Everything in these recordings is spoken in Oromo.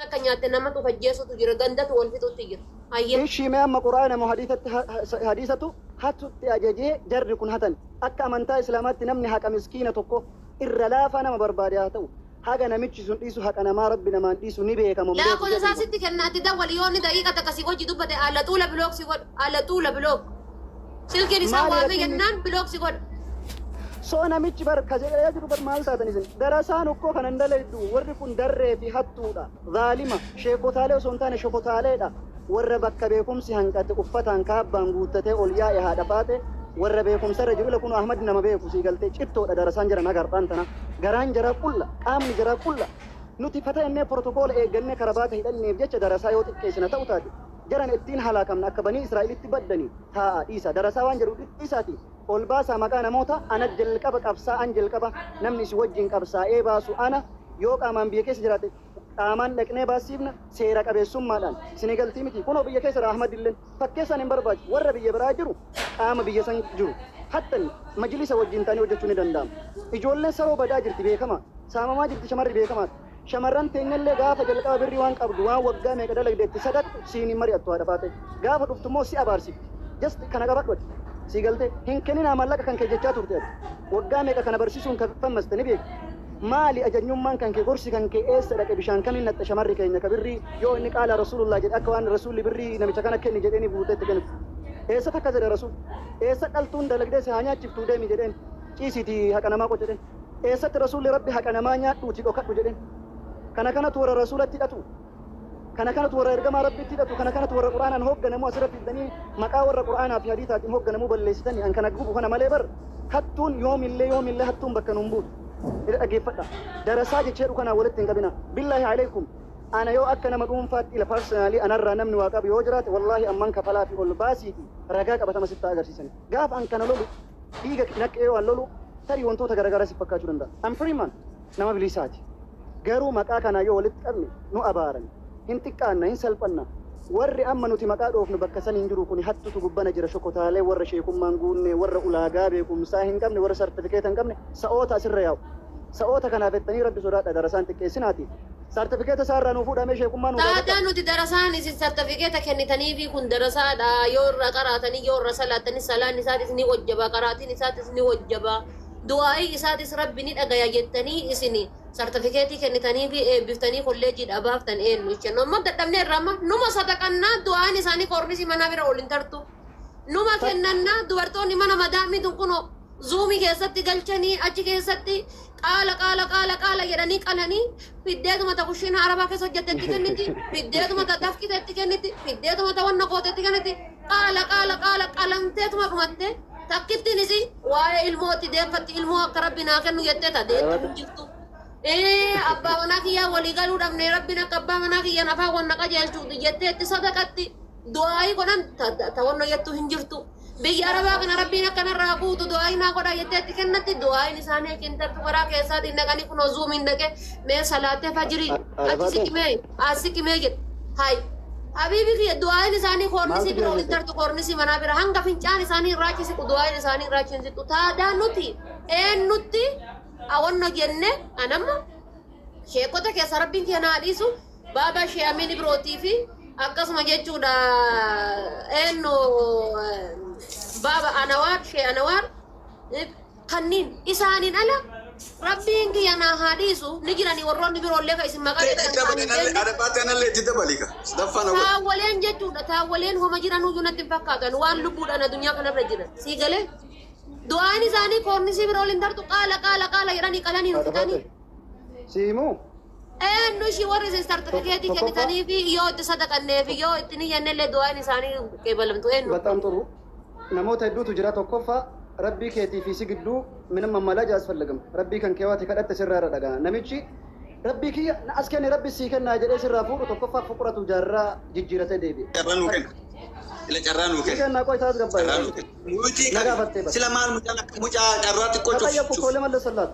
Akka nyaatte namatu ajjeesutu jira, gandatu wal fixutti jira. Hayyee. Ishii mee amma Qur'aana moo hadiisatti hadiisatu hatutti ajajee jarri kun hatan? Akka amantaa Islaamaatti namni haqa miskiina tokko irra laafaa nama barbaade haa ta'u, haga namichi sun dhiisu haqa namaa Rabbi namaan dhiisu ni beeka moo hin beeku? Lakkoofsa isaa Jedhii. Sitti kenna, ati dawwali. Yoo inni daqiiqa takka si wajji dubbate, alla xuula block si godha, alla xuula block. Silkiin isaa Maali waamee rakkinni? Jennaan block si godha. So namichi bar ka jedhee jiru bar, maal taatan isin? Darasaan ukkoo kanan dalaydu, warri kun darree fi hattuudha, zaalima. Sheekotaalee osoo hin taane shokotaaleedha. Warra bakka beekumsi hanqate uffataan kaabbaan guuttatee ol yaa'e, haadha faate, warra beekumsarra jiru. Ila kun Ahmad nama beeku sii galtee cittoodha. Darasaan jiran haga har'aan tana garaan jaraa qulla, qaamni jaraa qulla. Nuti fata innee protokoola eeggannee karabaata hidhanneef jecha darasaa yoo xiqqeessina ta'u taate, jaran ittiin halaakamna, akka banii Israa'elitti baddanii taa'a. Dhiisa, darasaa waan jedhu dhiisaati ol baasaa maqaa namoota. Ana jalqaba qabsaa'an, jalqaba namni isin wajjin qabsaa'ee baasu ana. Yoo qaamaan biyya keessa jiraate, qaamaan dhaqnee baasiifna seera qabeessummaadhaan. Isinii galtii miti? Kunoo biyya keessa Ahmad illeen fakkeessaan hin barbaachisu. Warra biyya biraa jiru, qaama biyya san jiru hattan majlisa wajjin ta'anii hojjechuu ni danda'ama. Ijoolleen saroo badaa jirti, beekama. Saamamaa jirti shamarri, beekamaadha. Shamarran teenyallee gaafa jalqaba birrii waan qabdu, waan waggaa meeqa dalagdeetti sadaqtu, siin hin mari'attu. Haadha faate gaafa dhuftu immoo si abaarsifti. Just kana qabadhu. Ati sii galtee hin kenninaa maallaqa kan kee jechaa turte. Ati waggaa meeqa kana barsiisuun kan fammaste ni beekti. Maali ajanyummaan kan kee, gorsi kan kee eessa dhaqe? Bishaan kamiin naxxe shamarri keenya ka birrii yoo inni qaala Rasuulullah jedhe, akka waan Rasuulli birrii namicha kana kenni jedheeni guuteetti kennitu? Eessatti akka jedhe Rasuul? Eessa dhaltuun dalagdee si haa nyaachiftuu deemi jedheen, ciisiitii haqa namaa qote jedheen? Eessatti Rasuulli Rabbi haqa namaa nyaadhuuti dhokadhu jedheen? Kana kanatu warra Rasuulatti hidhatu, kana kanatu warra ergamaa Rabbitti hidhatu, kana kanatu warra Qur'aanaan hoogganamu. Asirratti hidhanii maqaa warra Qur'aanaa fi hadiisaatiin hoogganamuu balleessitanii. An kana gubu kana malee bar hattuun yoomillee, yoomillee hattuun bakka nuun buutu. Ila dhageeffadha, darasaa jecheedhu kanaa walitti hin qabina, billaahi alaykum. Ana yoo akka nama dhuunfaatti, ila personally, anarraa namni waa qabu yoo jiraate, wallaahi amman kafalaa fi ol baasiiti ragaa qabatama sitti agarsiisan. Gaafa an kana lolu dhiiga naqee waan lolu tarii wantoota garaagaraa si fakkaachuu danda'a. An free man, nama bilisaati. Garuu maqaa kanaa yoo walitti qabne nu abaaran, hin xiqqaanna, hin salphanna. Warri amma nuti maqaa dhoofnu bakka san hin jiru. Kuni hattutu gubbana jira, shokotaalee, warra sheekummaan guunne, warra ulaagaa beekumsaa hin qabne, warra sartifikeeta hin qabne, sa'oota asirra yaa'u. Sa'oota kanaaf jettanii Rabbi sodaadha, darasaan xiqqeessinaati. Sartifikeeta isaarraa nuu fuudhamee sheekummaa nuu gaafadha. Taadaa nuti darasaan isin sartifikeeta kennitaniifi kun darasaadha. Yoo irra qaraatanii, yoo irra salaatanii, salaan isaatis ni wajjaba, qaraatiin isaatis ni wajjaba, du'aa'ii isaatis Rabbi ni dhagaya jettanii isin sartifikeetii kennitaniifi eebbiftanii kolleejiidhaa baaftan eenyu jechuun. Amma dadhabnee irraa amma numa sadaqannaa, du'aan isaanii koornisii manaa bira ol hin tartu. Numa kennannaa. Dubartoonni mana madaamii tun kunoo Zoomii keessatti galchanii, achi keessatti qaala qaala qaala qaala jedhanii qalanii, fiddeetuma ta kushiina arabaa keessa hojjettetti kenniti, fiddeetuma ta dafqitetti kenniti, fiddeetuma ta wanna gootetti kenniti. Qaala qaala qaala qalamteetuma dhumatte. Takkittiinis waa'ee ilmootti deeffatti, ilmoo akka Rabbi naa kennu jettee ta deettu hin jirtu. Abbaa manaa kiyyaa walii galuu dhabne, Rabbiin akka abbaa manaa kiyyaan afaan wanna qajeelchu jettee itti sadaqatti, du'aayii godhan ta wanna jettu hin jirtu. Biyya arabaa kana Rabbiin akkanarraa guutu du'aayii naa godhaa jettee itti kennatti, du'aayiin isaanii achi hin tartu. Karaa keessaatiin dhaqanii kunoo Zoomiin dhaqee mee salaattee fajirii achi siqimee as siqimee jedhe. Hay habiibi kiyya, du'aayiin isaanii koornisii bira ol hin tartu, koornisii manaa bira hanga fincaan isaanii irraa achi siqu du'aayiin isaanii irraa achi hin siqu. Taadaa nuti eenyutti awanno jenne? Anamma sheekota keessa Rabbiin kiyya naa dhiisu, baaba shee Amiin Ibrootii fi akkasuma jechuudha eenyu, baaba Anawaar, shee Anawaar, kanniin isaaniin ala Rabbiin kiyya naa haa dhiisu, ni jiranii warroonni biroollee kan isin maqaa jettan kan hin beekne. Adabaatti anallee itti dabalika. Sadaffaa na godhe. Taawwaleen jechuudha, taawwaleen homa jiranuyyuu natti hin fakkaatan waan lubbuudhaan addunyaa kanarra jiran. Sii galee, du'aan isaanii koornisii bira ol hin tartu. Qaala qaala qaala jedhanii qalanii nu fixanii. Siimuu. Eenyu ishii warri isin sartifikeetii kennitanii fi yoo itti sadaqannee fi yoo itti niyyannellee du'aan isaanii qeebalamtu eenyu? በጣም ጥሩ. Namoota hedduutu jira. Tokkoffaa, Rabbii keetii fi si gidduu ምንም አማላጅ አያስፈልግም. Rabbii kan kee waati kadhatte sirraa irra dhaga'a. Namichi Rabbii kiyya na as kenne, Rabbi sii kennaa jedhee sirraa fuudhu, tokkoffaa fuquratu jaarraa jijjiiratee deebi'e. Carraa nuu kenna. Ila carraa nuu Si kenna. kennaa, qoy taas Carraa gabbaa'e. nuu kenna. Nuti Na gaafattee bara. Sila maal mucaan akka mucaa carraa xiqqoo ከጠየቅኩ እኮ cuf. ልመልስላት.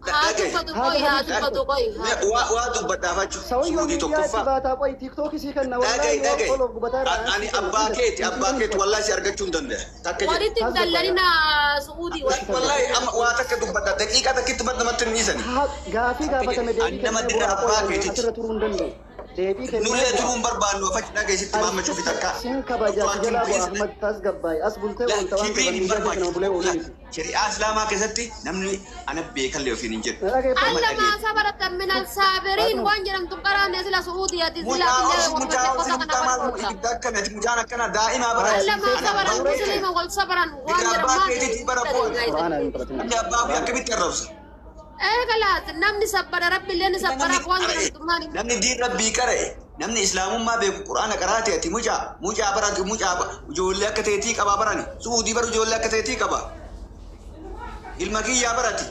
Haa dubbatu qoy, haa dubbatu qoy. Waa waa dubbadhaaf achu. Sawayyoo Suudii miidiyaa itti tokkoffaa. baataa qoy tiiktookii sii kenna Dhaga'i wallaahi waan dhaga'i. foloof gubataa irraa Ani abbaa keeti abbaa keeti wallaahi si argachuu hin danda'a. Takka jedhe. Walitti hin dallanina Su'uudii walitti. Wallaahi amma waa takka dubbadha. Daqiiqaa takkitti bar namatti hin dhiisani. Gaafii gaafatame deebii Ani nama kennee dirra bu'aa abbaa qoy keetiiti. asirra turuu hin danda'u. Deebii kennee Nullee bu'aa. turuu hin barbaannu afachi dhaga'i sitti maammachuu fi takka. Sin kabaja si jalaa bu'a Ahmad tasgabbaa'e as bultee oolta waan Kibriin hin ta'eef miidiyaa keessa nama bulee ooluu barbaachisu. miti. Shari'aa Islaamaa keessatti namni ana beekallee ofiin hin jedhu. Dhageeffadhu. Alla maa sabaratan min alsaabiriin waan jedhamtu qaraanne sila Su'uudii ati sila Mucaa illee obsi mucaa obsi kana mucaa maal barbaada. ibidda akkana mucaan akkana daa'imaa bara. Alla maa sabaran muslima wal sabaran waan Dirra abbaa jedhamu keetiitii bara boona. Quraana hin taphatin. Namni abbaa ofii akkamitti arrabsa? Ee kalaas namni sabbara rabbi illee ni sabbaraaf waan jedhamtu maali? Namni diin rabbii qara'e namni islaamummaa beeku quraana qaraate ati mucaa mucaa barate mucaa ijoollee akka teetii qabaa barani suudii bara ijoollee akka teetii qaba ilma kiyyaa barati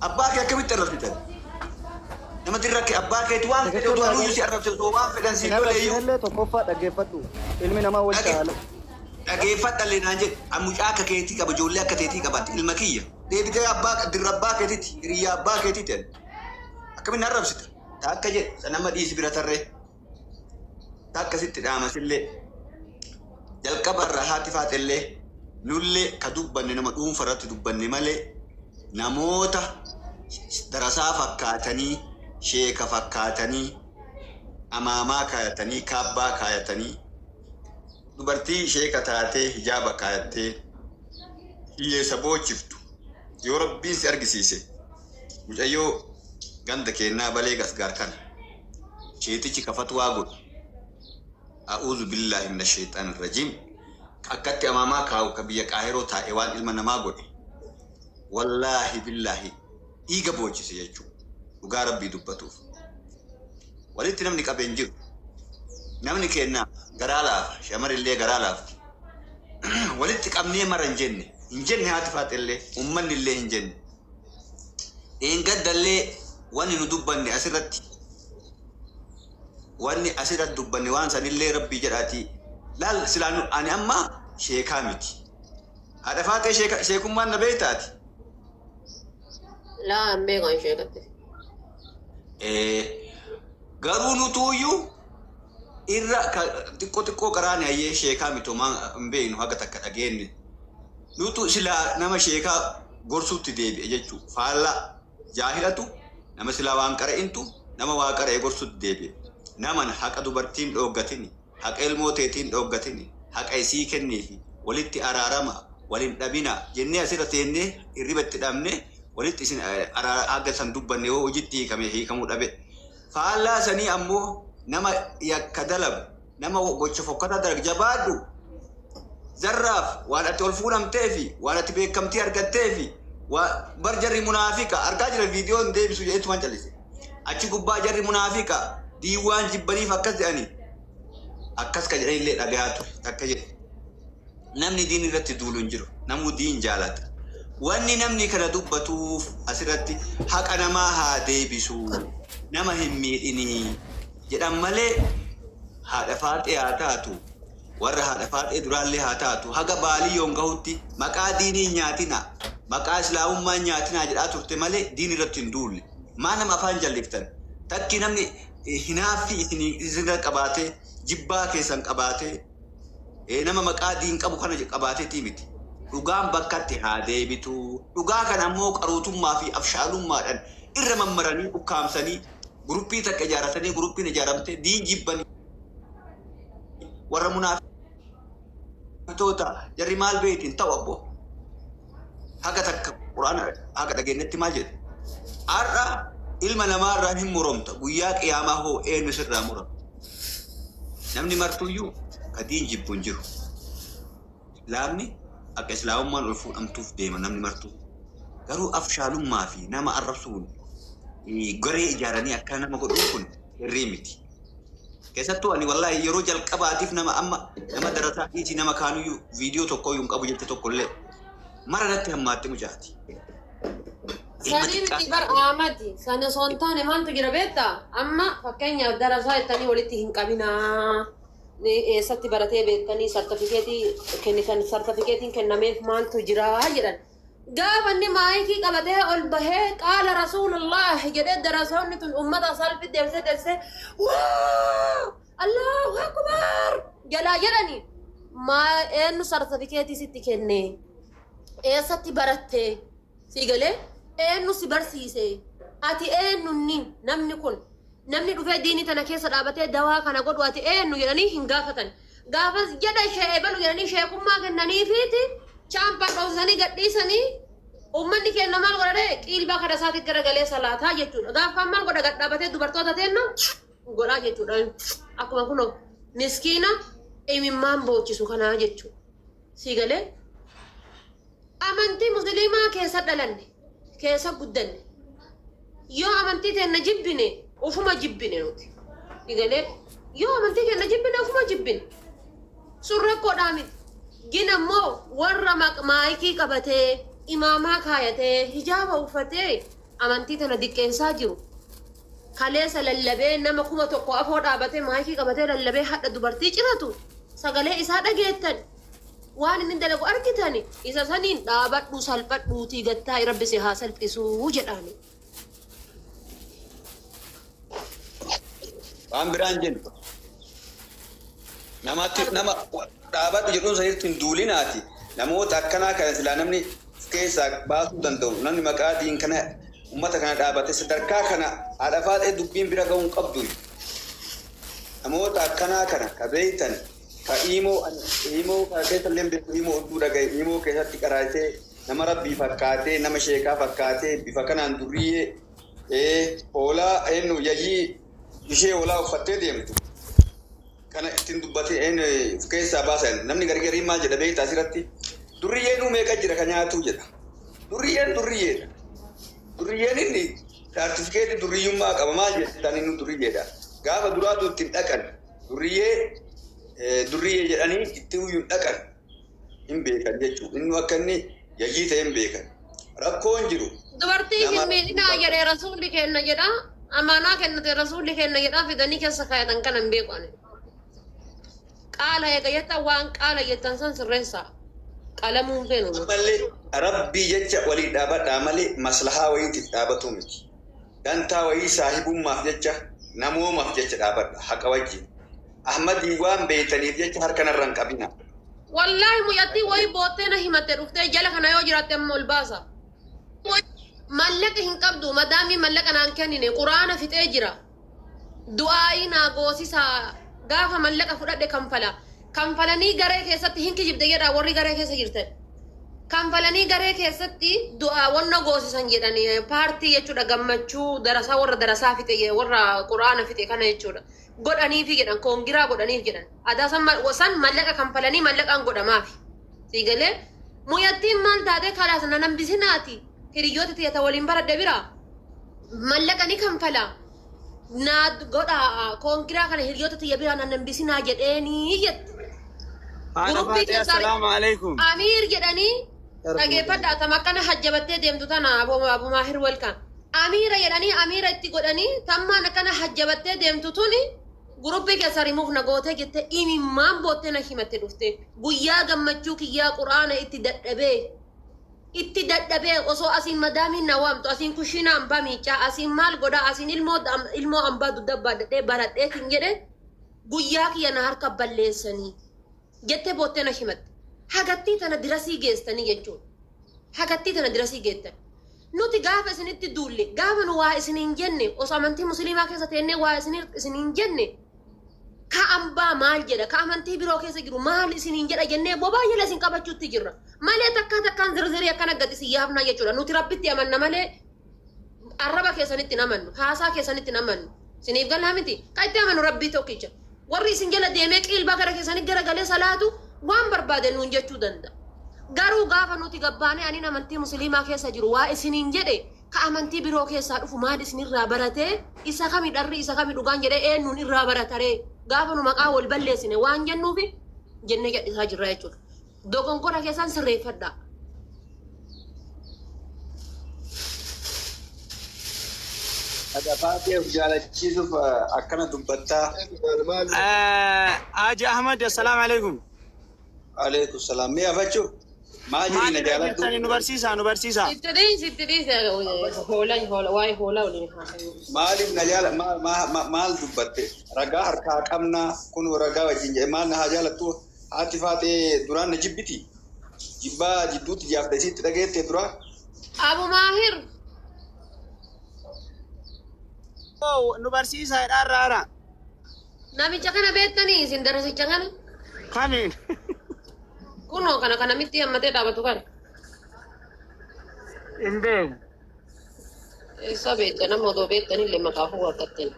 abbaa kee akkamitti arrabsitan nama dirra kee abbaa keeti waan fedhe utuu anuyyuu si arrabse osoo waan fedhan si Hin tole iyyuu arrabsinellee tokkoffaa dhaggeeffadhu. Ilmi namaa wal caala. Dhageeffadhallee naan jedhe an mucaa akka keetii qaba ijoollee akka teetii qabaatti ilma kiyya deebitee abbaa dirra abbaa keetiiti hiriyyaa abbaa keetiiti akkamiin arrabsita taakka jedhe sanama dhiisi bira tarree takka sitti dhaamasillee jalqabarra haati faaxellee nullee ka dubbanne nama dhuunfa irratti dubbanne malee namoota darasaa fakkaatanii sheeka fakkaatanii amaamaa kaayatanii kaabbaa kaayatanii dubartii sheeka taatee hijaaba kaayattee hiyyeessa boochiftu yoo rabbiin si argisiise mucayyoo ganda keennaa balee gasgaar kana sheetichi ka fatwaa godhu a'uuzu billaahi mina sheexaan rajiim akkatti amaamaa kaa'u ka biyya qaahiroo taa'e waan ilma namaa godhe wallaahi billaahi dhiiga boochise jechuu dhugaa rabbii dubbatuuf walitti namni qabeen jiru namni keenna garaa laafa shamarillee garaa laafti walitti qabnee mara hin jenne hin jenne haati faaxellee ummanni illee hin jenne dheengaddallee wanni nu dubbanne asirratti wanni asirratti dubbanne waan sanillee rabbii jedhaatii laal silaa nu ani amma sheekaa miti haadha faaxee sheekummaan na beektaati. Laa hin beekan sheekatti. Garuu nutuuyyuu irra xiqqoo xiqqoo qaraane hayyee sheekaa miti homaa hin beeknu haga takka dhageenye. Nutu silaa nama sheekaa gorsuutti deebi'e jechuu faallaa jaahilatu nama silaa waan qara'intu nama waa qara'e gorsuutti deebi'e. Naman haqa dubartiin dhooggatini haqa ilmoo teetiin dhooggatini haqa isii kenniifi walitti araarama walin dhabina jennee asirra teennee hirriba itti dhabne walitti isin haga san dubbanne yoo hojitti hiikame hiikamuu dhabe. Faallaa sanii ammoo nama yakka dalagu nama gocha fokkataa dalagu jabaadhu zarraaf waan ati ol fuudhamteefi waan ati beekamtii argatteefi bar jarri munaafiqa argaa jira viidiyoon deebisu jedhetumaan callise achi gubbaa jarri munaafiqa diiwaan jibbaniif akkas jedhanii akkas ka jedhanillee dhagayaa ture takka jedhe namni diin irratti duulu hin jiru namuu diin jaalata wanni namni kana dubbatuuf asirratti haqa namaa haa deebisu nama hin miidhinii jedhan malee haadha faaxee haa taatu warra haadha faaxee duraallee haa taatu haga baalii yoon gahutti maqaa diinii hin nyaatina maqaa islaamummaa hin nyaatinaa jedhaa turte malee diin irratti hin duulle maa nama afaan jalliftan takki namni hinaaffii isinirra qabaatee jibbaa keessan qabaatee nama maqaa diin qabu kana qabaateetii miti. Dhugaan bakkatti haa deebitu. Dhugaa kana ammoo qaruutummaa fi afshaalummaadhaan irra mammaranii ukkaamsanii guruppii takka ijaarratanii guruppiin ijaaramte diin jibbanii warra munaafiqtoota jarri maal beetiin ta'u abbo. Haga takka quraana haga dhageenyetti maal jedhe? Har'a ilma namaarraa hin muromta guyyaa qiyaamaa hoo eenyu sirraa murama? Namni martuyyuu ka diin jibbu hin jiru. Islaamni akka islaamummaan ol fuudhamtuuf deema namni martuu. Garuu afshaalummaa fi nama arrabsuun garee ijaaranii akka nama godhuun kun sirrii miti. Keessattuu ani wallaahi yeroo jalqabaatiif nama amma nama darasaa dhiisii nama kaanuyyuu viidiyoo tokko hin qabu jette tokkollee mara natti hammaatte mucaati. Ilma Sanii xiqqaa. miti bar Ahmadi. Sani osoo hin taane maaltu jira beektaa? Amma fakkeenyaaf darasaa jettanii walitti hin qabinaa. Eessatti baratee beektanii sartifikeetii kennitan sartifikeetiin kennameef maaltu jira jedhan. Gaafa inni maayikii qabatee ol bahee qaala rasuulullah jedhee darasoonni tun ummata salphi deebisee deebisee waa Allahu akbar jalaa jedhani maa eenyu sartifikeetii sitti kenne, eessatti baratte, si galee eenyu si barsiise, ati eenyunni namni kun namni dhufee diinii tana keessa dhaabatee dawaa kana godhu ati eenyu jedhanii hin gaafatan. Gaafas jedha ishee ebalu jedhanii sheekummaa kennaniifiiti chaampaa dhoofsanii gadhiisanii uummanni keenya maal godhadhe qiilbaa kana isaatti garagalee salaataa jechuudha. Gaafa maal godha gad dhaabatee dubartoota teenna godhaa jechuudha. Akkuma kunoo miskiina imimmaan boochisu kanaa jechuudha. Si galee amantii musliimaa keessa dhalanne keessa guddanne yoo amantii teenna jibbine ufuma jibbine nuti. Si galee yoo amantii teenna jibbine ufuma jibbine. Sun rakkoodhaa miti. Gin ammoo warra maayikii qabatee imaamaa kaayatee hijaaba uffatee amantii tana diqqeessaa jiru. Kaleessa lallabee nama 1000 afoo dhaabatee maayikii qabatee lallabee hadha dubartii ciratu sagalee isaa dhageettan waan inni dalagu argitani isa saniin dhaabadhu salphadhuutii gattaa rabbi si haa salphisuu jedhaani. Waan biraan jennu. Namatti nama dhaabadhu jedhuun sanitti hin duulinaati. Namoota akkanaa kana silaa namni of keessaa baasuu danda'u. Namni maqaa diin kana uummata kana dhaabate sadarkaa kana haadha faaxee dubbiin bira ga'uu hin qabdu. Namoota akkanaa kana ka beeytan ka iimoo iimoo kana keessa illee beeku iimoo odduu dhagaye iimoo keessatti qaraatee nama rabbii fakkaatee nama sheekaa fakkaatee bifa kanaan durriyyee hoolaa eenyu yayyii ishee hoolaa uffattee deemtu. Kana ittiin dubbatee eenyu of keessaa baasan namni gargarii maal jedha beektaa asirratti durriyyeen meeqa jira ka nyaatuu jedha. Durriyyeen durriyyeedha. Durriyyeen inni saartifikeetii durriyyummaa qaba maal jettan inni durriyyeedha. Gaafa duraatu ittiin dhaqan durriyyee durriyyee jedhanii itti uyyuun dhaqan hin beekan jechuudha. Inni akka inni yayyii ta'e hin beekan. Rakkoon jiru. Dubartii hin miidhinaa jedhee rasuulli kenna jedha. Amaanaa kennate rasuulli kenna jedha fidanii keessa kaayatan kana hin beeku ani. Qaala eega jettan waan qaala jettan san sirreessaa. Qalamuun feenu. Ammallee rabbii jecha walii dhaabadhaa malee maslahaa wayiitiif dhaabatu miti. Dantaa wayii saahibummaaf jecha namoomaaf jecha dhaabadha haqa wajjin. Ahmadii waan beeytaniif jecha harka narra hin qabina. Wallaahi mucattii wayii boottee na himatte dhuftee jala kana yoo jiraatte amma ol baasa. Mallaqa hin qabdu madaamii mallaqa naan kennine quraana fixee jira. Du'aayii naa goosisaa gaafa mallaqa fudhadhe kanfala. Kanfalanii garee keessatti hin kijibde jedha warri garee keessa jirtan. Kanfalanii garee keessatti du'aa wanna goosisan jedhanii paartii jechuudha gammachuu darasaa warra darasaa fixe warra quraana fixe kana jechuudha. Godhaniifi jedhan koongiraa godhaniif jedhan. Adaa san mallaqa kanfalanii mallaqaan godhamaafi. Siigalee mucattiin maal taatee kalaas na nambisinaati hiriyoota tiyata waliin baradhe bira mallaqa ni kanfala. Naa godhaa koongiraa kana hiriyoota tiyya bira na nambisinaa jedheenii jette. Haadha Faaxee assalaamu alaikum. Amiir jedhanii dhageeffadhaa tam akkana hajjabattee deemtu tana Abu Maahir welcome. Amiira jedhanii amiira itti godhanii tammaan akkana hajjabattee deemtu tuni guruppii keessa rimuuf na gootee jette imimmaan boottee na himatte dhufte guyyaa gammachuu kiyyaa quraana itti dadhabee osoo asiin madaamiin na waamtu asiin kushiina ambaa miicaa asiin maal godhaa asiin ilmoo ambaa dugda baadhadhee baradheetiin jedhe guyyaa kiyya na harka balleessanii jettee boottee na himatte. Hagattii tana dirasii geessanii jechuudha. Hagattii tana dirasii geettan. Nuti gaafa isinitti duulle gaafa nu waa isiniin jenne osoo amantii musliimaa keessa teennee waa isiniin jenne ka ambaa maal jedha ka amantii biroo keessa jiru maal isiniin jedha jennee bobaa jala isin qabachuutti jirra. Malee takkaa takkaan zirzirii akkana gadi isin yaafnaa jechuudha. Nuti rabbitti amanna malee arraba keessanitti hin amannu haasaa keessanitti hin amannu. Isiniif galaa miti kan itti amanu rabbii tokkicha. Warri isin jala deemee qiilbaa gara keessanii gara galee salaatu waan barbaade nuun jechuu danda'a. Garuu gaafa nuti gabbaanee aniin amantii musliimaa keessa jiru waa isiniin jedhe ka amantii biroo keessaa dhufu maal isinirraa baratee isa kami dharri isa kami dhugaan jedhee eenyuun irraa barataree gaafa nu maqaa wal balleessine waan jennuufi jennee gadhiisaa jirra jechuudha. Dogongora keessan sirreeffadhaa. Haadha Faaxee of jaalachiisuuf akkana dubbattaa. Haji Ahmad assalaamu alaikum. Alaikum salaam. Mee afachuu? Maal jedhi na Maalirra jaaladhu. jirtani nu barsiisaa nu barsiisaa. Sitti dhiisi, sitti dhiisi. Hoolaan hoola, waa'ee hoolaa waliin haasa'u. Maaliif na jaala maal dubbatte? Ragaa harkaa qabnaa kun ragaa wajjin jedhe maal na haa jaalattu haati faatee duraan na jibbiti. Jibbaa jidduutti jaafte isitti dhageette dura. Abu Maahir. Nu barsiisaa jedhaa irraa. Namicha kana beektanii isin darasicha kana? Kamiin? Kunoo kana kana namitti hammatee dhaabatu kana. Hin beeku. Eessa beekte nama odoo beektanillee maqaafuu waaqattan.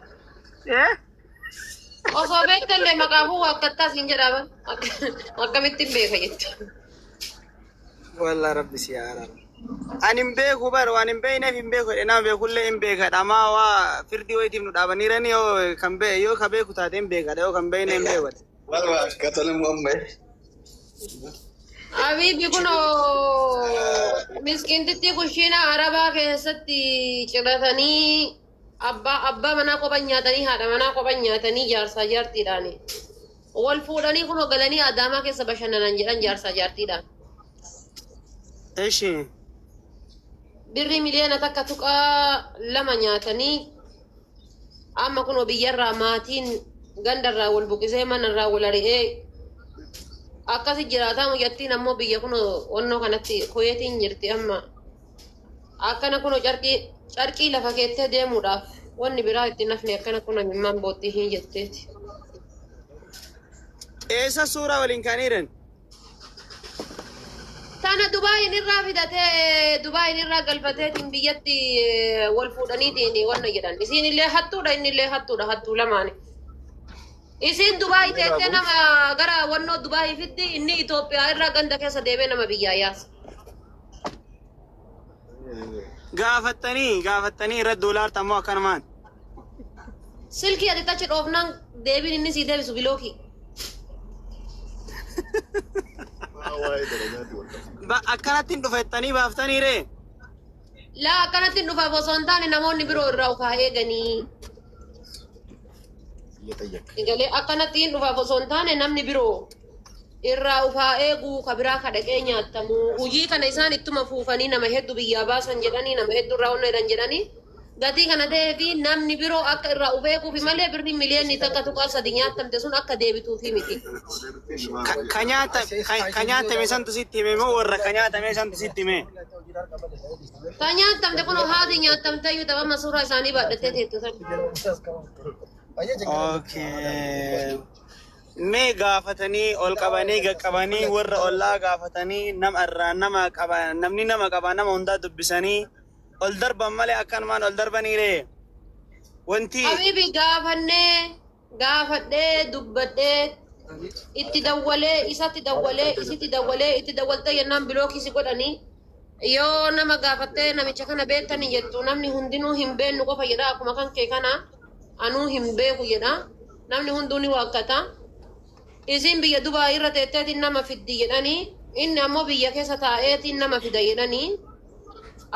Eh? Osoo beektanillee maqaafuu waaqattaa siin jedhama. Akkamittiin beeka jetta. Wallah rabbi si haa araaramu. Ani hin beeku bar waan hin beekneef hin beeku jedhe nama beekullee hin beekadha. Amaa waa firdii wayitiif nu dhaabaniirani yoo kan bee yoo ka beeku taate hin beekadha yoo kan beekne hin beekadha. Maal waa akkatanamu amma. Habiibi kunoo miskiintitti kushiina arabaa keessatti ciratanii abbaa manaa kophan nyaatanii haadha manaa kophan nyaatanii jaarsaa jaartiidhaani. Wal fuudhanii kunoo galanii Adaamaa keessa bashannanan jedhan jaarsaa jaartiidhaan. Eshi. Birrii 1.2 miliyoona nyaatanii amma kunoo biyyarraa maatiin gandarraa wal buqisee manarraa wal ari'ee akkasi jiraataa mucattiin ammoo biyya kunoo onnoo kanatti Kuweetiin jirti amma akkana kunoo carqii carqii lafa keettee deemuudhaaf wanni biraa itti nafni akkana kun imimmaan boottii hin jetteeti. Eessa suuraa waliin kaniiran? Tana Dubaayin irraa fidatee Dubaayin irraa galfateetiin biyyatti wal fuudhaniitiin wanna jedhan. Isiin illee hattuudha inni illee hattuudha hattuu lamaani. Isiin Dubaay teettee nama gara wannoo Dubaay fiddi inni Itoophiyaa irraa ganda keessa deemee nama biyyaa yaasa. Gaafattanii gaafattanii irra doolaarta ammoo akkanumaan. Silkii ati tachi dhoofnaan deebiin inni sii deebisu bilookii. Akkanatti hin dhufettanii baaftanii ree? Laa akkanatti hin dhufaaf osoo hin taane namoonni biroo irraa ufaa eeganii. Galee akkanatti hin dhufaaf osoo hin taane namni biroo irraa ufaa eeguu ka biraa ka dhaqee nyaatamu. Hojii kana isaan ittuma fuufanii nama hedduu biyyaa baasan jedhanii nama hedduu irraa onna jedhan jedhanii gatii kana ta'ee fi namni biroo akka irraa uf eeguufi malee birri 1.3 miliyoona nyaatamte sun akka deebituufi miti. Ka nyaatame santu sitti hime moo warra ka nyaatame santu sitti hime? Ta nyaatamte kun haati nyaatamte iyyuu tapha suuraa isaanii baadhattee teettu sana. Okay. Mee gaafatanii ol qabanii qaqqabanii warra ollaa gaafatanii nama irraa nama qaba namni nama qaba nama hundaa dubbisanii ol darban malee akkanumaan ol darbanii ree? Wanti Habibi gaafannee gaafadhee dubbadhee itti dawwalee isatti dawwalee isitti dawwalee itti dawwaltee jennaan bilookii si godhanii yoo nama gaafattee namicha kana beektanii jettu namni hundinuu hin beennu qofa jedha akkuma kan kee kana anuu hin beeku jedha namni hunduu ni waakkata. Isin biyya Dubaay irra teetteetiin nama fiddi jedhanii inni ammoo biyya keessa taa'eetiin nama fida jedhanii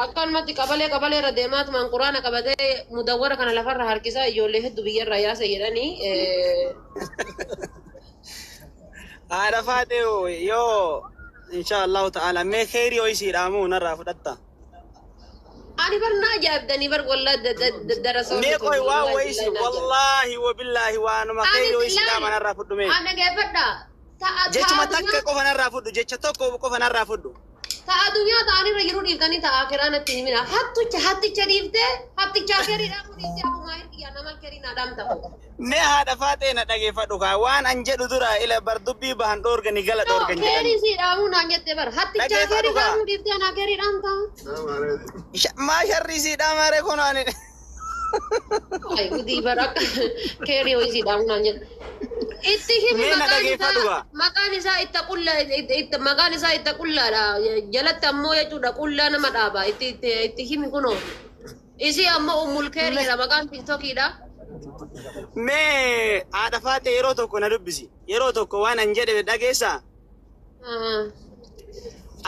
akkanumatti qabalee qabalee irra deemaatumaan quraana qabatee mudawwara kana lafarra harkisaa ijoollee hedduu biyyarraa yaasa jedhanii. Haadha faatee yoo insha Allahu ta'ala mee kheyrii yoo isii dhaamu narraa fudhatta. Ani bar na ajaa'ibdanii bar wallaa darasoonni. Mee qoy waa wayisi wallaahi wabillaahi waanuma kheyrii yoo isii dhaama narraa fudhu mee. Ani dhageeffadha. Jechuma takka qofa narraa fudhu, jecha tokko qofa narraa fudhu. Ta'a addunyaa ta'anirra jiru dhiiftanii ta'a akiraa natti himina. Hatticha hatticha dhiiftee hatticha kerii dhaamu dhiiftee abumaa hirkiyyaa nama kerii naa dhaamta. Mee haadha faatee na dhageeffadhu kaa waan an jedhu dura ila bar dubbii bahan dhoorgani gala dhoorgan Kerii jedhani. si dhaamuu naan jette bar hatticha Dhageeffadhu kerii kaa. dhaamuu dhiiftee anaa kerii dhaamta. Maa sharrii sii dhaamaree kun ani. Ay gudii bar akka kerii ho'isii dhaamuu naan jette. Itti himi Mee na maqaan dhageeffadhu isaa gaa. maqaan isaa itta qullaa itti maqaan isaa itta qullaadha jalatti ammoo jechuudha qullaa nama dhaaba itti itti itti himi kunoo. Isii ammoo ummul keeriidha maqaan tiktokiidha. Mee haadha faatee yeroo tokko na dubbisi. Yeroo tokko waan an jedhe dhageessaa.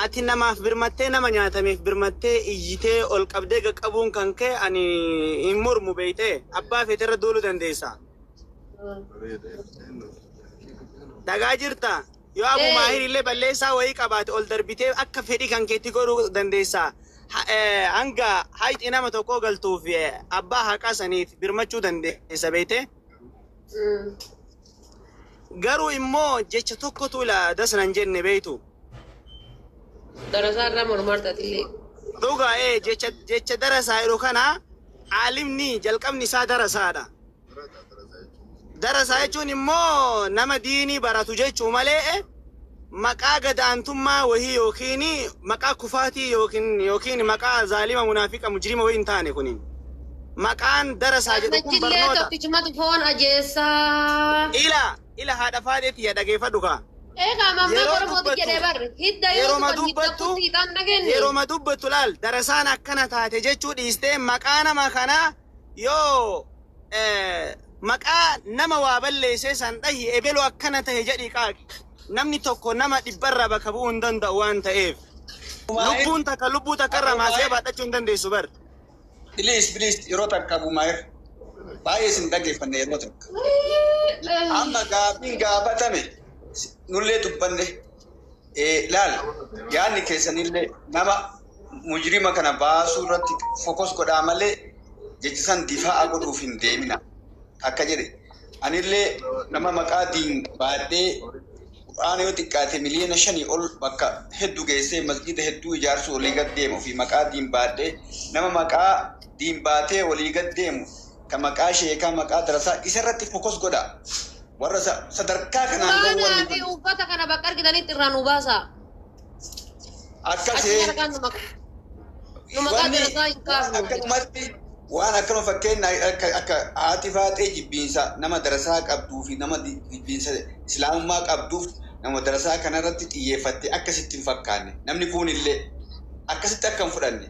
Ati namaaf birmattee nama nyaatameef birmattee iyyitee ol qabdee qaqqabuun kan ka'e ani hin mormu beeytee abbaa feeterra duuluu dandeessa. Dhagaa jirta. Yoo Abu Ee. Maahir illee balleessaa wayii qabaate ol darbitee akka fedhii kan keetti godhuu dandeessa. Hanga hayxi nama tokkoo galtuuf abbaa haqaa saniif birmachuu dandeessa beekte. Garuu immoo jecha tokkotu ila dasnan jenne beektu. Darasaa irraa mormarta atillee. Dhugaa ee jecha darasaa yeroo kana aalimni jalqabni isaa darasaadha. Darasaa jechuun immoo nama diinii baratu jechuu malee maqaa gadaantummaa wahii yookiin maqaa kufaatii yookiin maqaa zaalima munaafiqa mujrima wahii hin taane kunin. Maqaan darasaa jedhu kun Achillee barnoota. tokkichumatu foon ajeessaa. Ila haadha faateetti yaa dhageeffadhu kaa. Eegaa mammaa Yeroo Oromooti dubbattu jedhee barre. Hidda yoo yeroo tuqan hidda dubbattu kutti hidhaan dhageenye. yeroo dubbattu laal darasaan akkana taate jechuu dhiistee maqaa nama kanaa yoo maqaa nama waa balleessee san dhahi ebelu akkana tahe jedhii qaaqi. Namni tokko nama dhibbarraa bakka bu'uu hin danda'u waan ta'eef. Lubbuun takka lubbuu takkarraa maasee baadhachuu hin dandeessu bar. Please, please, yeroo takka Abu Maahir. Baay'ee isin dhaggeeffanne yeroo takka. Amma gaaffiin gaafatame nullee dubbanne. Laal yaadni keessanillee nama mujrima kana baasuu irratti focus godhaa malee jechi san difaa'a godhuuf hin deemina. Akka jedhe anillee nama maqaa diin baadhee Qur'aana yoo xiqqaate 5 miliyoona ol bakka hedduu geessee masgida hedduu ijaarsuu olii gad deemu fi maqaa diin baadhee nama maqaa diin baatee olii gad deemu ka maqaa sheekaa maqaa darasaa isarratti focus godha. Warra sadarkaa kanaan gahu Quraanaa wanni fi kun uffata kana bakka argitanitti irraa nu baasaa. Achi akkasee harkaan nu maqaa nu maqaa wanni darasaa hin waan kaafnu. akkanumatti waan akkanuma fakkeenya akka haati faaxee jibbiinsa nama darasaa qabduu fi nama jibbiinsa islaamummaa qabduuf nama darasaa kanarratti xiyyeeffatte akkasitti hin fakkaanne namni kun illee akkasitti akka hin fudhanne.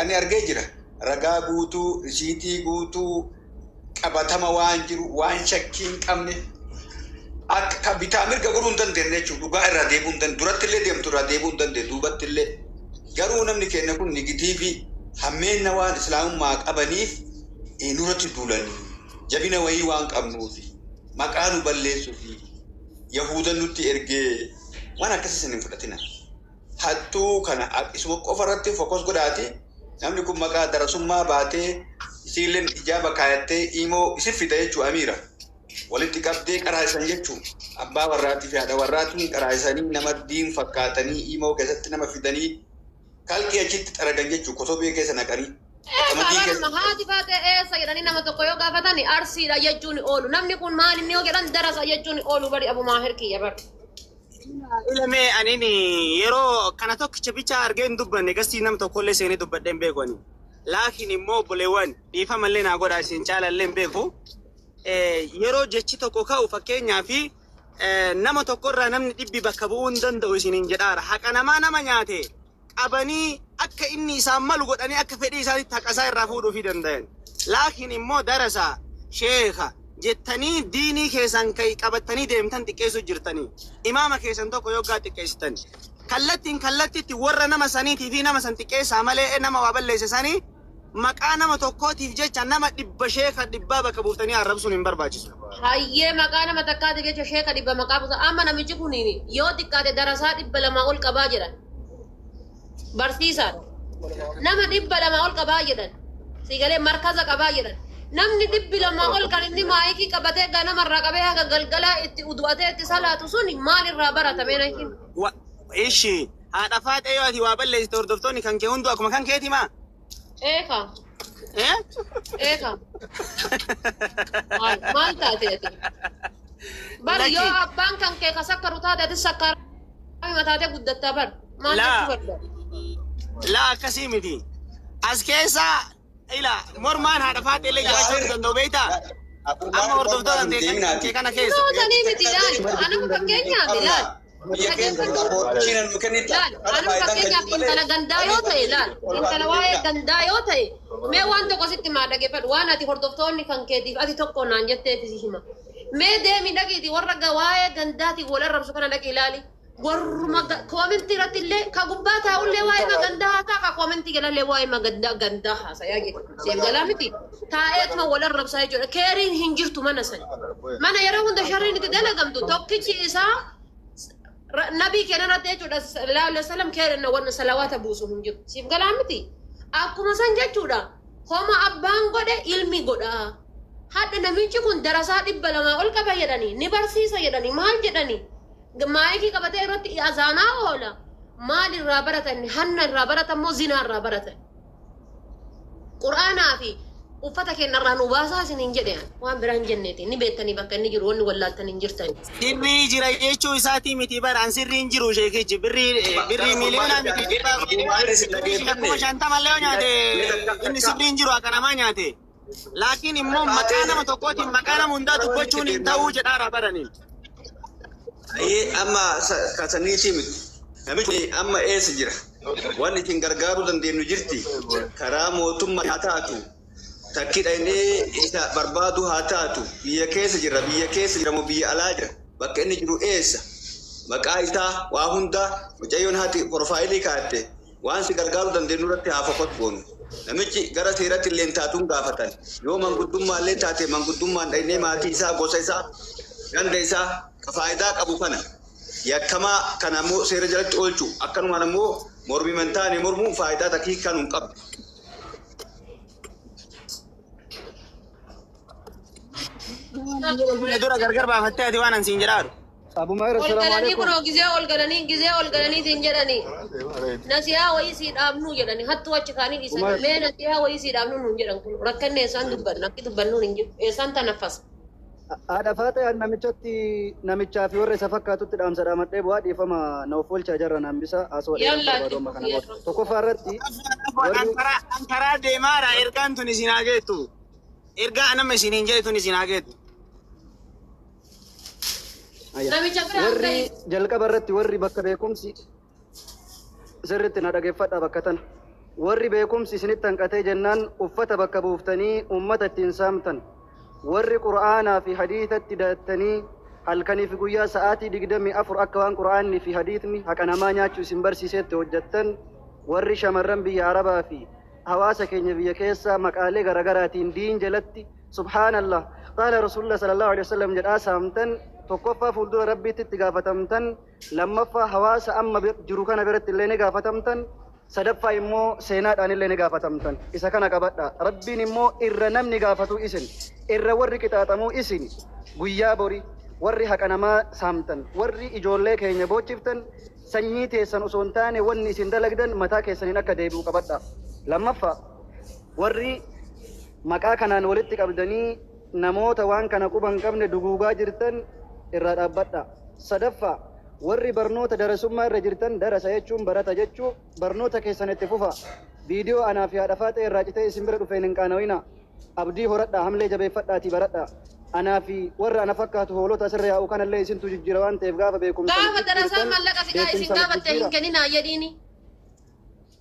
Ani argee jira ragaa guutuu risiitii guutuu qabatama waan jiru waan shakkii hin qabne akka ka bitaa mirga godhuu hin dandeenye jechuudha. Dhugaa irraa deebi'uu hin dandeenye. Duratti illee deemtu irraa deebi'uu hin dandeenye. Duubatti illee. Garuu namni keenya kun negative hammeenna waan islaamummaa qabaniif nurratti duulanii jabina wayii waan qabnuufi maqaa nu balleessuufi yahuda nutti ergee waan akkasii san hin fudhatina. Hattuu kana isuma qofa irratti focus godhaati. Namni kun maqaa darasummaa baatee isiilleen ijaaba kaayattee imoo isin fida jechuu amiira. Walitti qabdee qaraa'isan jechuu abbaa warraatii fi haadha warraatiin qaraa'isanii nama diin fakkaatanii imoo keessatti nama fidanii kalqii achitti xaragan jechuu kotobee keessa naqanii. Eegaa Qamadii keessa. baruma haati faatee eessa jedhanii nama tokko yoo gaafatan Arsiidha jechuun oolu. Namni kun maal inni yoo jedhan darasa jechuun oolu bari Abu Maahir kiyya bari. Ilamee anin yeroo kana tokkicha bicha argee hin dubbanne gasii nam tokkollee seenee dubbadhee hin beeku ani. Laakiin immoo obboleewwan dhiifamallee naa godhaa isin caalallee hin beeku. Yeroo jechi tokko ka'u fakkeenyaa fi nama tokkorraa namni dhibbi bakka bu'uu hin danda'u isiniin jedhaara. Haqa namaa nama nyaate qabanii akka inni isaan malu godhanii akka fedhii isaaniitti haqa isaa irraa fuudhuufii danda'an. Laakiin immoo darasaa sheeka jettanii diinii keessan qabattanii deemtan xiqqeessuu jirtanii. Imaama keessan tokko yoggaa xiqqeessitan. Kallattiin kallattitti warra nama saniitii fi nama san xiqqeessaa malee nama waa balleesse sanii maqaa nama tokkootiif jecha nama 100 sheeka dhibbaa bakka buuftanii arrabsuun hin barbaachisu. Hayyee maqaa nama takkaati jecha sheeka 100 maqaa buusa. Amma namichi kun yoo xiqqaate darasaa 200 ol qabaa jedhan. Barsiisaadha. Nama 200 ol qabaa jedhan. Siigalee markaza qabaa jedhan. Namni 200 ol kan inni maayikii qabatee ganamarraa qabee haga galgalaa itti udu'atee itti salaatu sun maalirraa baratame na himi. Ishi haadha faaxee yoo ati waa balleessite hordoftoonni kan kee hunduu akkuma kan keeti maa? Eeka. Eh? Eeka. Maal taate ati? Bari yoo Lakki. abbaan kan kee ka sakkaru taate ati sakkaraa taatee guddattaa bar. Maal Laa. jechuu barbaada? Laa akkasii miti. As keessa ila mormaan haadha faaxee illee jiraachuu hin danda'u beektaa? Amma hordoftoota kan kee kana keessa. Nootanii miti laal. Anuma fakkeenyaaf laal. Biyya keenya nu kennita. Laal, anuma fakkeenyaaf intala gandaa yoo ta'e laal, intala waa'ee gandaa yoo ta'e, mee waan tokko sitti maa dhageeffadhu waan ati hordoftoonni kan keetiif ati tokko naan jetteef si hima. Mee deemi dhaqiiti warra waa'ee gandaatiin wal arrabsu kana dhaqi ilaali. Warruma koomentii irratti illee ka gubbaa taa'ullee waa'ee gandaa haasaa ka koomentii jalallee waa'ee gandaa haasayaa jechuudha. Seef galaa miti taa'eetuma wal arrabsaa jechuudha. Keeriin hin jirtu mana sani. Mana yeroo hunda sharriin itti dalagamtu tokkichi isaa Nabii keenya irratti jechuudha sallallahu alaihi wasallam keenya wanna salawaata buusu hin jiru. Siif galaa miti. Akkuma san jechuudha. Homa abbaan godhe ilmi godha. Hadha namichi kun darasaa 200 ol qaba jedhanii ni barsiisa jedhanii maal jedhanii maayikii qabatee irratti azaanaa oola. Maal irraa baratan? Hanna irraa baratan moo zinaa irraa baratan? Qur'aanaa fi uffata keenya irraa nu baasaa isiniin jedhe, waan biraa hin jenneeti. Ni beektanii bakka inni jiru, wanni wallaaltan hin jirtani. Sirrii jira jechuu isaatii miti bara, an sirrii hin jiru sheekichi, birrii miliyoona miti, 50,000 illee yoo nyaate inni sirrii hin jiru, akka namaa nyaate. Laakiin immoo maqaa nama tokkootiin maqaa nama hundaa dubbachuun hin ta'uu jedhaara baraniin. Ayyee, amma kasaniitii miti. Namichi amma eessa jira? Wanni isin gargaaruu dandeenyu jirti. Karaa mootummaa haa taatu. Takki dhaynee isa barbaadu haa taatu. Biyya keessa jira, biyya keessa jira moo biyya alaa jira? Bakka inni jiru eessa? Maqaa isaa waa hundaa mucayyoon haati profile kaa'atte, waan si gargaaruu dandeenyu irratti haa focus goonu. Namichi gara seeratti illee taatuun gaafatan. Yoo manguddummaa illee taate, manguddummaan dhaynee maatii isaa, gosa isaa, ganda isaa ka faayidaa qabu kana yakkamaa kana ammoo seera jalatti oolchu, akkanumaan ammoo mormii mantaane mormuun faayidaa takkii kan hin qabdu. Dura gargar baafattee ati waan an siin jedhaaru. Abu Maayir, Ol assalaamu galanii alaikum. Kunoo gizee ol galaniitiin jedhanii nasihaa wayii sii dhaabnuu jedhanii hattuu achi kaanii dhiisanii Umar. Mee nasihaa wayii sii dhaabnuu nuun jedhan, kun rakkanne eessaan dubbanna? Akki dubbannuun hin jiru, eessaan tanaffasa? Haadha Faaxee, namichatti, namichaa fi warra isa fakkaatutti dhaamsa dhaamadhee bu'aa, dhiifama na of oolchaa, jarra naan bisa haasawaa dheeraa Yallaa. barbaadu amma kana booda. Tokkoffaa irratti An warri karaa an karaa deemaadha, ergaan tun isin haa geettu. Ergaa nama isiniin jedhe tun isin haa geettu. Ayya. Namicha bira Warri hanga jalqaba irratti warri bakka beekumsi sirriitti na dhageeffadha bakka tana. Warri beekumsi isinitti hanqatee jennaan uffata bakka buuftanii uummata ittiin saamtan. Warri qura'aanaa fi hadiisatti dattanii halkanii fi guyyaa sa'aatii 24 akka waan qura'aanni fi hadiisni haqa namaa nyaachuu isin barsiisetti hojjettan. Warri shamarran biyya Arabaa fi hawaasa keenya biyya keessaa maqaalee garaagaraatiin diin jalatti subhaanallah, qaala rasuulullah sallallahu alaihi wasallam jedhaa saamtan, tokkoffaa fuuldura rabbiitti itti gaafatamtan, lammaffaa hawaasa amma jiru kana biratti illee ni gaafatamtan, sadaffaa immoo seenaadhaan illee ni gaafatamtan. Isa kana qabadha. Rabbiin immoo irra namni gaafatu isin, irra warri qixaaxamuu isin. Guyyaa bori warri haqa namaa saamtan, warri ijoollee keenya boochiftan, sanyii teessan osoo hin taane wanni isin dalagdan mataa keessaniin akka deebi'u qabadha. Lammaffaa, warri maqaa kanaan walitti qabdanii namoota waan kana quba hin qabne duguugaa jirtan irraa dhaabbadha. Sadaffaa, warri barnoota darasummaa irra jirtan, darasa jechuun barata jechuu, barnoota keessan itti fufa. Viidiyoo anaa fi haadha Faaxee irraa citee isin bira dhufeen hin qaana'ina. Abdii horadhaa, hamlee jabeeffadhaatii baradha. Anaa fi warra ana fakkaatu hoolota asirra yaa'u kanallee isintu jijjiira waan ta'eef gaafa beekumsa Gaafa darasaan jijjiirtan mallaqa sigaa isin beekumsa gaafatte hin jijjiira. kenninaa jedhiini.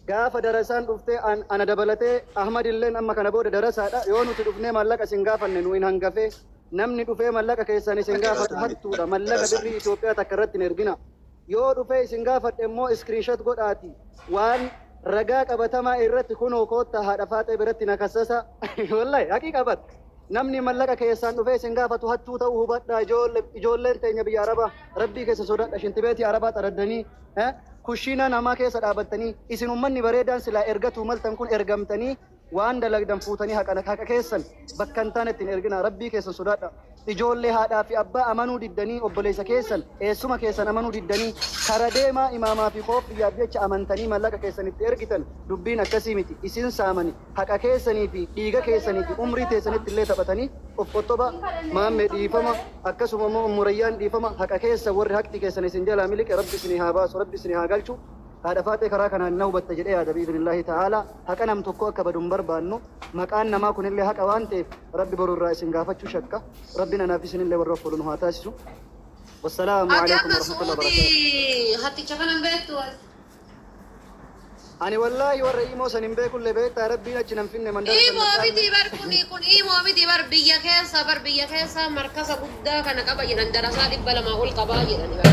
Gaafa darasaan dhuftee ana dabalatee Ahmad illeen amma kana booda darasaadha. Yoo nuti dhufnee maallaqa isin gaafanne nu hin hangafee, namni dhufee mallaqa keessan isin gaafatu hattuudha. Mallaqa birrii Itoophiyaa takka irratti hin ergina. Yoo dhufee isin gaafadhe immoo screenshot godhaati waan ragaa qabatamaa irratti kunoo koottaa haadha Faaxee biratti na kassasa. Wallahi haqiiqa bar, namni mallaqa keessaan dhufee isin gaafatu hattuu ta'uu hubadhaa. Ijoolleen teenya biyya Arabaa, rabbii keessa sodaadha. Shintibeetii Arabaa xaraddanii kushiinaa namaa keessa dhaabattanii, isin ummanni bareedaan silaa ergatuu maltan kun ergamtanii waan dalagdan fuutanii haqa keessan bakka hin taane ittiin ergina. Rabbii keessan sodaadha. Ijoollee haadhaa fi abbaa amanuu diddanii, obboleessa keessan, eessuma keessan amanuu diddanii, kara deemaa imaamaa fi koofiyyaaf jecha amantanii mallaqa keessan itti ergitan, dubbiin akkasii miti. Isin saamani haqa keessanii fi dhiiga keessanii fi umrii teessanitti illee taphatanii. Of qottoba. Maammee, dhiifama. Akkasuma immoo Murayyaan, dhiifama. Haqa keessa warri haqti keessan isin jalaa miliqe rabbi isinii haa baasu, rabbi isinii haa galchu. Haadha Faaxee karaa kanaan na hubatta jedhee yaada. Bi'idhnillaahi ta'aalaa haqa nam tokko akka badu hin barbaannu. Maqaan namaa kunillee haqa waan ta'eef rabbi boru irraa isin gaafachuu shakka. Rabbiin anaaf isinillee warra of nu haa taasisu. Wassalaamu Ati alaikum amma warahmatullahi wabarakatuh. Suudii hatticha kanan beektu ati. Ani wallaahi warra imoo san hin beekullee, beektaa, rabbiin achi nan finne mandara san Imoo nan miti bar, kuni kun imoo miti bar, biyya keessa bar, biyya keessa markasa guddaa kana qaba jedhan, darasaa 200 ol qabaa jedhani bar.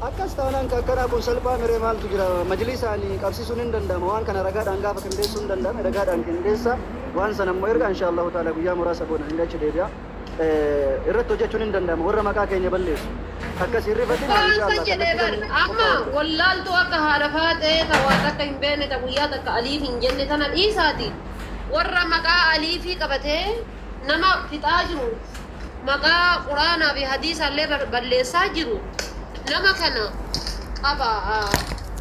Akkas taanaan ka akkanaa kun salphaa miree, maaltu jira? Majlisaan qabsiisuun hin danda'ama. Waan kana ragaadhaan gaafa qindeessuu hin danda'ame, ragaadhaan qindeessa. Waan sana immoo erga insha Allahu ta'ala guyyaa muraasa booda hin achi deebi'a. Irratti hojjechuun hin danda'ama warra maqaa keenya balleessu. Akkas hin rifatina Waan insha san Allah. jedhee Kallattii bar kamiin amma qophaa'u. wallaaltuu akka haadha faaxee ta waan takka hin beekne ta guyyaa takka aliif hin jenne tana dhiisaati. Warra maqaa aliifii qabatee nama fixaa jiru, maqaa quraanaa fi hadiisaallee balleessaa jiru, nama kana qaba,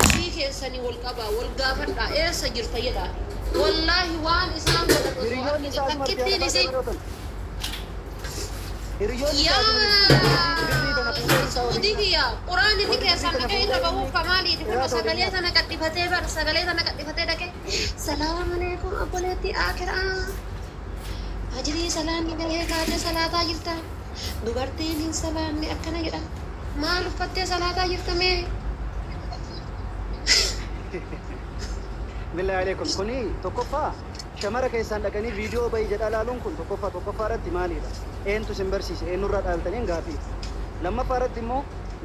ofii keessanii wal qaba, wal gaafadha, eessa jirta jedha. Wallaahi waan isaan godhan osoo Hiriyoonni argite isaa asumatti takkittiin haadha isii faaxee barootan. Hiriyoonni isaa asumatti birrii tana fuudhee isaa waliin Saudii kiyya quraan inni warri birrii keessaan tana dhaqee fuudhee irra bahuuf inni kamaaliiti kun qiraata waliin sagalee nyaata. tana qadhifatee bar sagalee tana qadhifatee dhaqee salaamu alaikum obboleettii akiraa ajirii salaanni gahee kaatee salaataa jirta, dubartiin hin salaanne akkana jedha, maal uffattee salaataa jirta mee? Billahi alaikum, kuni tokkoffaa shamara keessaan dhaqanii viidiyoo bahi jedhaa laaluun kun tokkoffaa tokkoffaa irratti maalidha? Eentu isin barsiise? Eenyurraa dhaaltaniin gaafii? Lammaffaa irratti immoo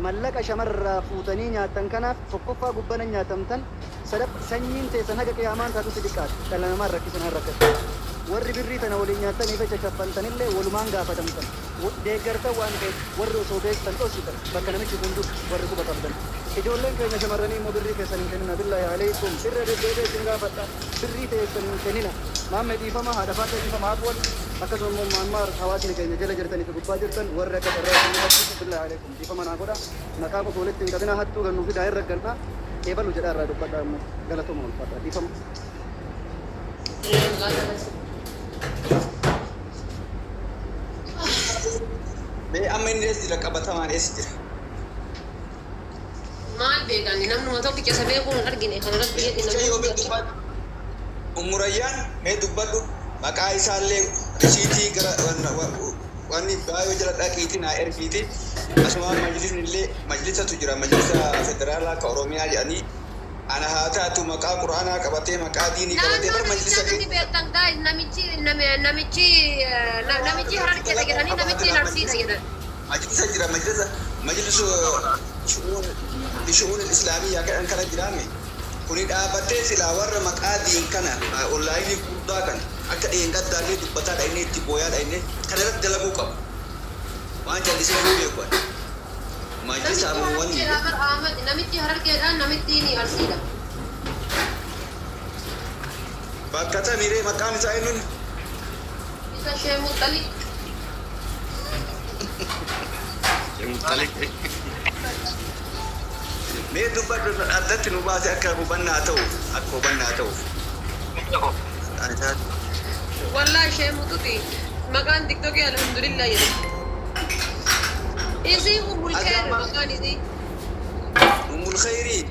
mallaqa shamarraa fuutanii nyaattan kanaaf tokkoffaa gubbana nyaatamtan, sadaffa sanyiin teessan haga qiyaamaan taatutti xiqqaate dhala namaa rakkisan hin rakkatu. Warri birrii tana waliin nyaattanii fi shaffantanillee walumaan gaafatamtan. Deeggartan waan ta'eef warri osoo beektan dhositan bakka namichi kun dur warri quba qabdan. Ijoolleen keenya shamarranii immoo birrii keessan hin kennina, billahi alaikum, irra deddeebi'ee isin gaafadha, birrii teessan hin kennina. Maammee dhiifama, haadha faaxee dhiifama, hafuwan akkasuma immoo maammaar hawaasni keenya jala jirtanii fi gubbaa jirtan warri akka carraa isin hubachiisu, billahi alaikum, dhiifama naa godha. Maqaa qofa walitti hin qabina, hattuu gannuu fidaa hin ragganna eebalu jedhaa irraa dubbadha immoo galatoma ulfaadha dhiifama. Mee amma inni eessa jira, qabatamaan eessa jira? Maal beekani, namnuma tokkicha isa beekuun hin argine kana rabbi jedhi Mucayyoo namni mee dubbadhu. Umurayyaan mee dubbadhu, maqaa isaallee risiitii gara wanni baay'oo jala dhaqiitii naa ergiiti. Asuma majlisni illee majlisatu jira, majlisa federaalaa ka Oromiyaa jedhanii ana haa taatu maqaa quraanaa qabatee maqaa diinii qabatee Naannoo bar majlisa namichaa namni beektan guys, namichi namichi namichi harargeedha jedhanii, namichi arsiidha jedhan. Majlisa jira, majlisa majlisu shu'uun islaamiyyaa kadhan kana jiraame kuni dhaabatee silaa warra maqaa diin kana onlaayinii guddaa kana akka dheengaddaallee dubbataadha, inni itti booyaadha, inni kana irratti dalaguu qabu waan callisee hin beeku ani majlisa Namichi ammoo wanni harargeedha bar Ahmad, namichi harargeedha, namitti arsiidha. Bakka tamiree maqaan isaa eenyuun? Isa shee Muxxalib. Muxxalib. Mee dubbadhu, addatti nu baase akka hubannaa ta'uuf, akka hubannaa ta'uuf. Maqaan isaa Wallahi shee Muxuti maqaan tiktokii alhamdulillah jedhe. Isii Ummul Kheer maqaan isii. Ummul Khayrii.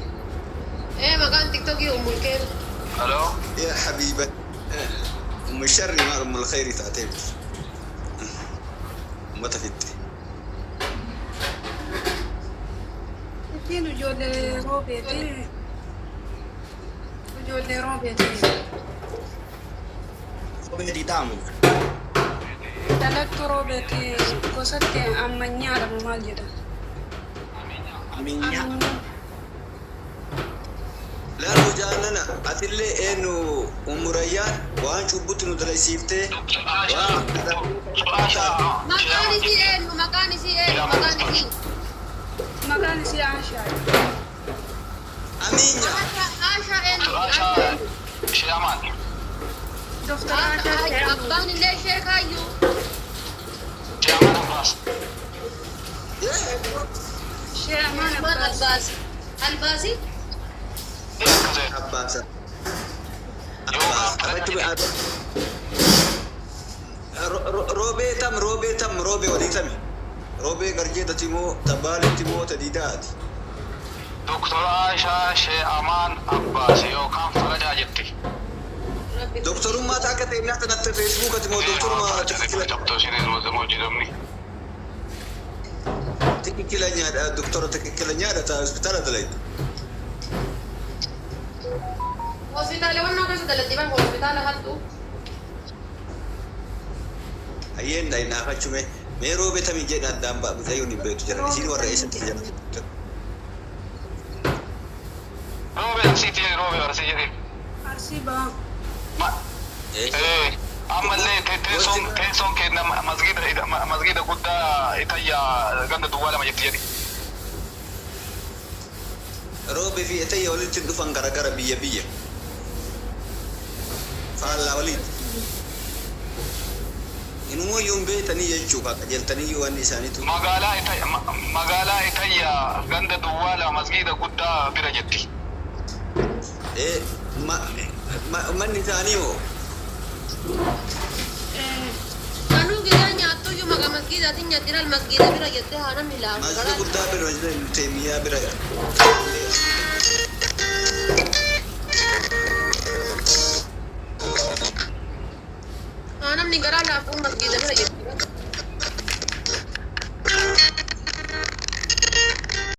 Ee, maqaan tiktokii Ummul Kheer. Hello. يا حبيبة أم الشر ما أم الخير تعتبر ummata fitte. Ittiin ijoollee roobeeti. Ijoollee roobeeti. Roobee diidaamu. Dhalattuu roobeeti, gosatti ammanyaadha moo maal jedha? Aminyaa. Ammanyaa. Laalu jaalala atillee eenyu umurayyaan waan cubbutti nu dalaysiiftee waan Maqaan isii eenyu? Maqaan isii eenyu? Maqaan isii? Maqaan isii Aashaa. Amiinya. Aashaa, Aashaa eenyu? Aashaa eenyu? Shee Amaan. Doktor Aashaa Shee Amaan. Abbaan illee sheekaayyuu. Shee Amaan Abbaas. Shee Amaan Amaan Abbaas. Albaasi. Albaasi? Akkasee. Abbaasa. Yookaan Abbaasa. Roobee tam, roobee tam, roobee walii tami. Roobee garjeetati moo tabaalitti moo tadiidaati? Doktor Aashaa Shee Amaan Abbaas yookaan Farajaa jetti. Rabbi. Doktorummaa akka ta'e natti natti feesbuukati moo doktorummaa tikikkila Cabtoo isheen hojjetamni. Tikikkila nyaadha, doktora tikikkila nyaadha taa hospitaala dalaytu. Hospitaala wannoo keessa dalatti bar, hospitaala hattu. Hayyeen naafachuu mee roobee tamii jedhan addaan ba'a, mucayyoon hin beektu jedhan, isiin warra eessatti jedhan. Roobee Arsiiti, roobee Arsii jedheen. Arsii ba'aa. Ammallee teessoon keenya masgiida guddaa itayyaa ganda duwwaa 2 jetti jedhi. Roobe fi Etayya walitti hin dhufan garagara biyya biyya. Faallaa waliiti. Inumuyyuu hin beektanii jechuu kaa qajeeltaniyyuu wanni isaaniitu. Magaalaa Ita- ma- magaalaa Itayya ganda Duwwaala masgiida guddaa bira jetti. Ee, ma, ma, manni isaanii moo? Kanuu gizee nyaattuyyuu maqaa masgiidaatiin nyaatti laal masgiida bira jettee haa namni laafu Masjida garaa. guddaa bira masjida Ibn Taymiyaa bira. Haa namni garaa laafu masgiida bira jetti.